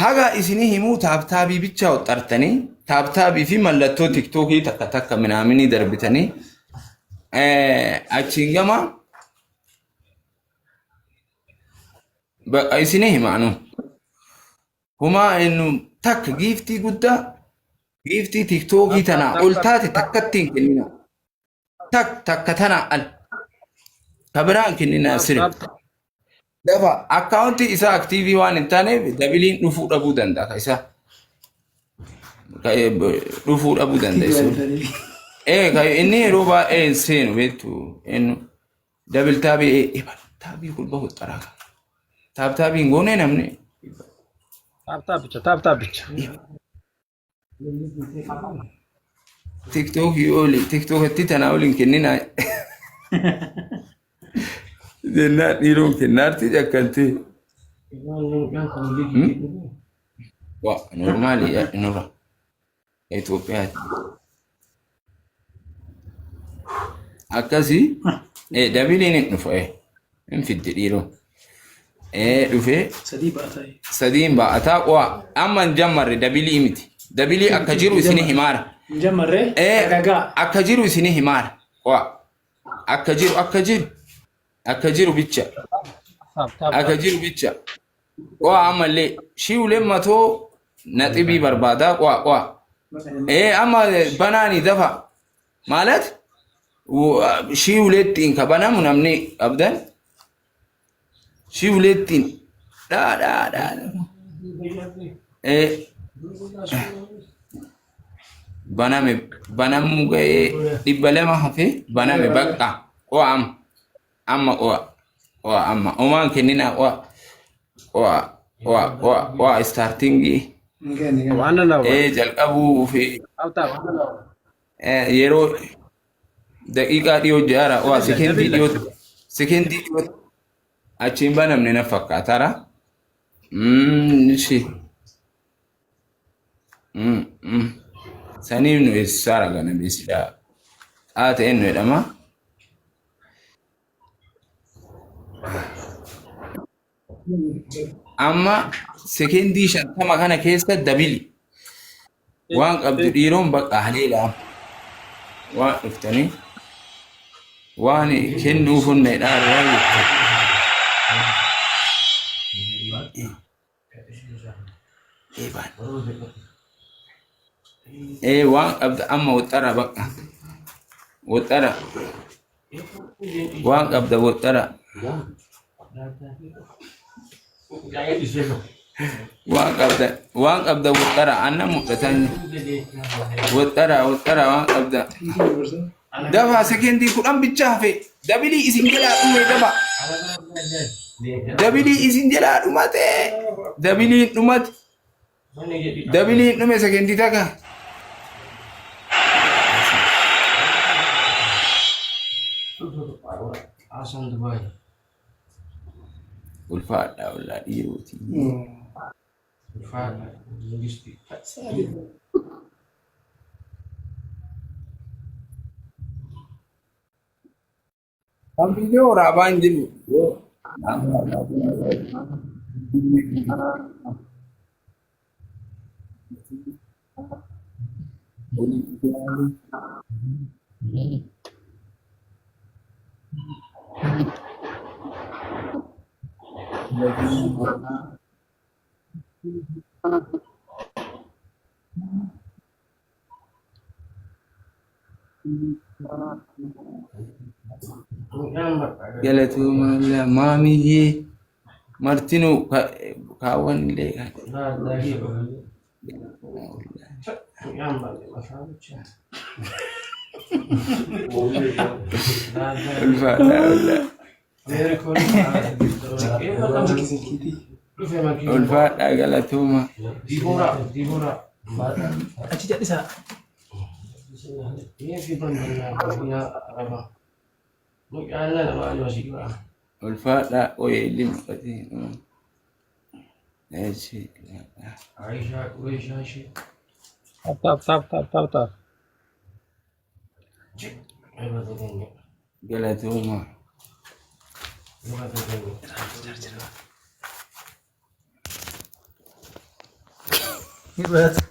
Haga isinii himuu taaptaabii bichaa waxxartanii taaptaabii fi mallattoo tiktookii takka takka minaaminii darbitanii achiin gama isinii hima anu. Humaa innu takka giiftii guddaa giiftii tiktookii tanaa ol taate takkatti hin kennina. Tak takka tanaa al. Ka biraa hin kenninaa sirri. Dafa akkaawuntii isaa aktiivii waan hin taaneef dabiliin dhufuu dhabuu danda'a ka isaa. Ka, dhufuu dhabuu danda'a sun. Ka inni yeroo baay'ee hin seenu beektu inni dabil taabii taabii kulba huxxaraa. Taab taabii hin goone namni. Taap taappicha taap taappicha. Tiktookii oli tiktookatti tanaa oli hin kenninaa. Jennaan dhiiroon kennaarti cakkanti. Waa normaali nurra Itoophiyaatti. Akkasii dabiliin hin dhufa hin fiddi dhiiroo. Dhufee Sadii ba'ataa. sadiin ba'ataa qo'a amma hin jammarre dabilii miti. Dabilii akka jiru isini himaara. Hin jammarree dhagagaa. Akka jiru isini himaara. Qo'a akka jiru akka jiru akka jiru bicha Taap taap akka jiru bicha. Qo'a ammallee shiuleen matoo naxibii barbaadaa qo'a qo'a. Amma banaani dafa ማለት shiuleettiin ka banamu namni qabdan shiuleettiin dhaa dhaa dhaa. Baname banamuu ga'ee 200 hafee baname bakka qo'a amma amma qo'a qo'a amma omaan kenninaa qo'a qo'a qo'a qo'a qo'a istaartingii Waan lama. jalqabuu fi Taap taap. Yeroo daqiiqaa dhiyoo jaara qo'a sekendii dhiyoo sekendii dhiyoo achiin banamne na fakkaataara. Ishi. Saniif nu eessisaara kana beeksisaa. Xaa ta'een nu jedhama. Amma sekendii 50 kana keessa dabili. Waan qabdu dhiiroon bakka haleela. Waan dhuftanii waan kennuu funneedha waan jettan. Eebaan. Waan qabda amma woxxara bakka. Woxxara. Waan qabda woxxara. Waan qabda waan qabda woxxara annan mul'atan. Woxxara woxxara waan qabda. Dafa sekendii 10 bicha hafe. Dabilii isin jalaa dhume dafa. Dabilii isin jalaa dhumate. Dabiliin dhumate. Dabiliin dhume sekendii takka. Ulfaadha ollaa dhiirooti. Kan viidiyoo waraabaa hin jiru. Galatooma maamiyyee martinuu kaawwan illee ulfaadha wallah. Ulfaadha galatooma. Achi jal'isaa. Ulfaadha qoyee ilmi qotii. Tap tap tap tap tap. Galatooma. Hidhatu.